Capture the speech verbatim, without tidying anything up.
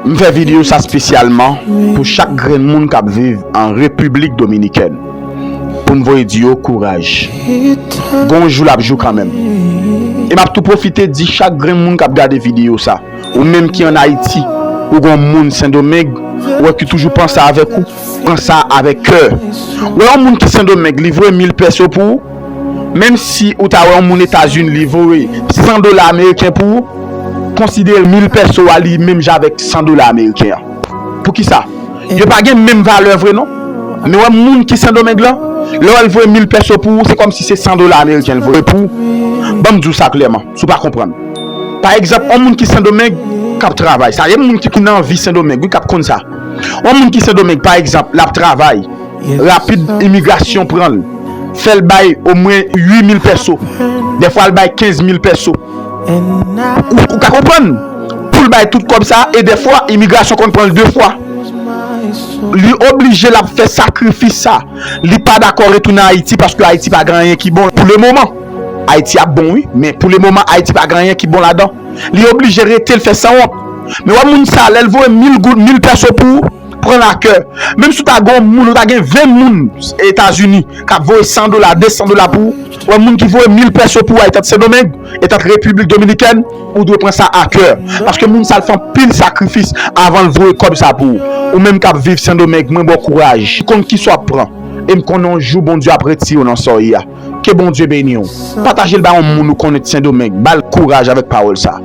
M fè videyo sa espesyalman pou chak grenn moun k ap viv an Repiblik Dominikèn, pou n voye di yo kouraj. Gon jou l ap jou kanmenm. E m ap tou pwofite di chak grenn moun k ap gade videyo sa, ou menm ki ann Ayiti, ou gon moun Sendomeng, ou wè ki toujou panse avèk ou, pran sa avèk kè. Ou wè yon moun ki Sendomeng, li voye mil pèso pou ou, menm si ou ta wè yon moun Etazini, li voye san dola ameriken pou ou, konsidere mil pèso a li menm jan avèk san dola ameriken an. Poukisa? Yo pa gen menm valè vre non. Men wè moun ki Sendomeng lan, lè w wè l voye mil pèso pou ou, se kòmsi se san dola ameriken l voye pou ou. Ban m di w sa klèman, si w pa konprann. Pa egzanp, yon moun ki Sendomeng k ap travay, sa gen moun ki, ki nan vi Sendomeng, wi, k ap konn sa. Yon moun ki Sendomeng, pa egzanp, l ap travay, rapid, imigrasyon pran l, fè l bay omwen uit mil pèso, dèfwa l bay kenz mil pèso. Ou, ou ka konprann? Pou l bay tout kòb sa, e dèfwa, imigrasyon konn pran l de fwa. Li oblije l ap fè sakrifis sa. Li pa dakò retounen Ayiti paske Ayiti pa gen anyen ki bon pou le moman. Ayiti ap bon, wi, men pou le moman, Ayiti pa gen anyen ki bon ladan. Li oblije rete, l fè sanwont. Men wè moun sa, lè l voye mil goud, mil pèso pou ou, pran l a kè. Menm si w ta gen yon moun, ou ta gen ven moun Etazini k ap voye san dola, de san dola pou ou, wè moun ki voye mil pèso pou ou, etant Sendomeng, etant Repiblik Dominikèn, ou dwe pran sa a kè. Paske moun sa, l fè anpil sakrifis avan l voye kòb sa pou ou. Ou menm k ap viv Sendomeng, mwen ba w kouraj. M konn kisa w ap pran. E m konnen yon jou Bondye ap retire w nan sa w ye a. Ke Bondye beni w. Pataje l bay yon moun ou konnen Sendomeng. Ba l kouraj avèk pawòl sa.